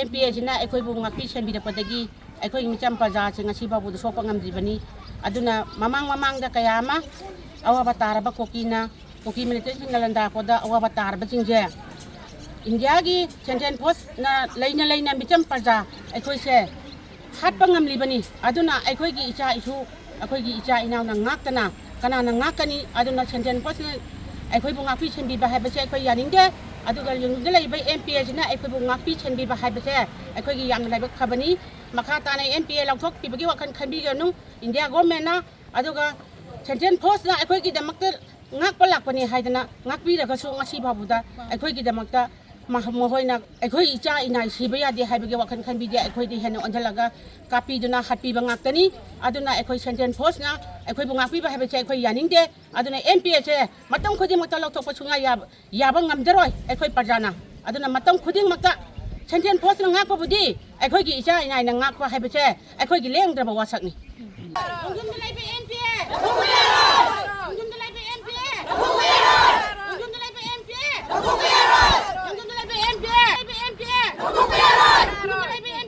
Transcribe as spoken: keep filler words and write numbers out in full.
M P ꯑꯦꯁꯤꯅ ꯑꯩꯈꯣꯏꯕꯨ ꯉꯥꯛꯄꯤ ꯁꯦꯟꯕꯤꯔꯛꯄꯗꯒꯤ ꯑꯩꯈꯣꯏꯒꯤ ꯃꯤꯆꯝ ꯄ꯭ꯔꯖꯥꯁꯦ ꯉꯁꯤ ꯐꯥꯎꯕꯗ ꯁꯣꯛꯄ ꯉꯝꯗ꯭ꯔꯤꯕꯅꯤ꯫ ꯑꯗꯨꯅ ꯃꯃꯥꯡ ꯃꯃꯥꯡꯗ ꯀꯌꯥ ꯑꯃ ꯑꯋꯥꯕ ꯇꯥꯔꯕ ꯀꯨꯀꯤꯅ, ꯀꯨꯀꯤ ꯃꯤꯂꯤꯇꯦꯟꯁꯤꯡꯅ ꯂꯥꯟꯗꯥꯔꯛꯄꯗ ꯑꯋꯥꯕ ꯇꯥꯔꯕꯁꯤꯡꯁꯦ ꯏꯟꯗꯤꯌꯥꯒꯤ ꯁꯦꯟꯇ꯭ꯔꯦꯜ ꯐꯣꯔꯁꯅ ꯂꯩꯅ ꯂꯩꯅ ꯃꯤꯆꯝ ꯄ꯭ꯔꯖꯥ ꯑꯩꯈꯣꯏꯁꯦ ꯍꯥꯠꯄ ꯉꯝꯂꯤꯕꯅꯤ꯫ ꯑꯗꯨꯅ ꯑꯩꯈꯣꯏꯒꯤ ꯏꯆꯥ ꯏꯁꯨ, ꯑꯩꯈꯣꯏꯒꯤ ꯏꯆꯥ ꯏꯅꯥꯎꯅ ꯉꯥꯛꯇꯅ ꯀꯅꯥꯅ ꯉꯥꯛꯀꯅꯤ? ꯑꯗꯨꯅ ꯁꯦꯟꯇ꯭ꯔꯦꯜ ꯐꯣꯔꯁꯅ ꯑꯩꯈꯣꯏꯕꯨ ꯉꯥꯛꯄꯤ ꯁꯦꯟꯕꯤꯕ ꯍꯥꯏꯕꯁꯦ ꯑꯩꯈꯣꯏ ꯌꯥꯅꯤꯡꯗꯦ꯫ ꯑꯗꯨꯒ ꯌꯨꯝꯗ ꯂꯩꯔꯤꯕ ꯑꯦꯝ ꯄꯤ ꯑꯦꯁꯤꯅ ꯑꯩꯈꯣꯏꯕꯨ ꯉꯥꯛꯄꯤ ꯁꯦꯟꯕꯤꯕ ꯍꯥꯏꯕꯁꯦ ꯑꯩꯈꯣꯏꯒꯤ ꯌꯥꯝꯅ ꯂꯥꯏꯕꯛ ꯐꯕꯅꯤ꯫ ꯃꯈꯥ ꯇꯥꯅ ꯑꯦꯝ ꯄꯤ ꯑꯦ ꯂꯧꯊꯣꯛꯄꯤꯕꯒꯤ ꯋꯥꯈꯜ ꯈꯟꯕꯤꯒꯅꯨ꯫ ꯏꯟꯗꯤꯌꯥ ꯒꯣꯔꯃꯦꯟꯅ ꯑꯗꯨꯒ ꯁꯦꯟꯇ꯭ꯔꯦꯜ ꯐꯣꯔꯁꯅ ꯑꯩꯈꯣꯏꯒꯤꯗꯃꯛꯇ ꯉꯥꯛꯄ ꯂꯥꯛꯄꯅꯤ ꯍꯥꯏꯗꯅ ꯉꯥꯛꯄꯤꯔꯒꯁꯨ ꯉꯁꯤ ꯐꯥꯎꯕꯗ ꯑꯩꯈꯣꯏꯒꯤꯗꯃꯛꯇ ꯃꯍ-, ꯃꯈꯣꯏꯅ ꯑꯩꯈꯣꯏ ꯏꯆꯥ ꯏꯅꯥꯏ ꯁꯤꯕ ꯌꯥꯗꯦ ꯍꯥꯏꯕꯒꯤ ꯋꯥꯈꯜ ꯈꯟꯕꯤꯗꯦ꯫ ꯑꯩꯈꯣꯏꯗꯤ ꯍꯦꯟꯅ ꯑꯣꯟꯁꯤꯜꯂꯒ ꯀꯥꯞꯄꯤꯗꯨꯅ ꯍꯥꯠꯄꯤꯕ ꯉꯥꯛꯇꯅꯤ꯫ ꯑꯗꯨꯅ ꯑꯩꯈꯣꯏ ꯁꯦꯟꯇ꯭ꯔꯦꯜ ꯐꯣꯔꯁꯅ ꯑꯩꯈꯣꯏꯕꯨ ꯉꯥꯛꯄꯤꯕ ꯍꯥꯏꯕꯁꯦ ꯑꯩꯈꯣꯏ ꯌꯥꯅꯤꯡꯗꯦ꯫ ꯑꯗꯨꯅ ꯑꯦꯝ ꯄꯤ ꯑꯦꯁꯦ ꯃꯇꯝ ꯈꯨꯗꯤꯡꯃꯛꯇ ꯂꯧꯊꯣꯛꯄ ꯁꯨꯡꯌꯥ ꯌꯥꯕ, ꯌꯥꯕ ꯉꯝꯖꯔꯣꯏ ꯑꯩꯈꯣꯏ ꯄ꯭ꯔꯖꯥꯅ꯫ ꯑꯗꯨꯅ ꯃꯇꯝ ꯈꯨꯗꯤꯡꯃꯛꯇ ꯁꯦꯟꯇ꯭ꯔꯦꯜ ꯐꯣꯔꯁꯅ ꯉꯥꯛꯄꯕꯨꯗꯤ ꯑꯩꯈꯣꯏꯒꯤ ꯏꯆꯥ ꯏꯅꯥꯏꯅ ꯉꯥꯛꯄ ꯍꯥꯏꯕꯁꯦ ꯑꯩꯈꯣꯏꯒꯤ ꯂꯦꯡꯗ꯭ꯔꯕ ꯋꯥꯁꯛꯅꯤ꯫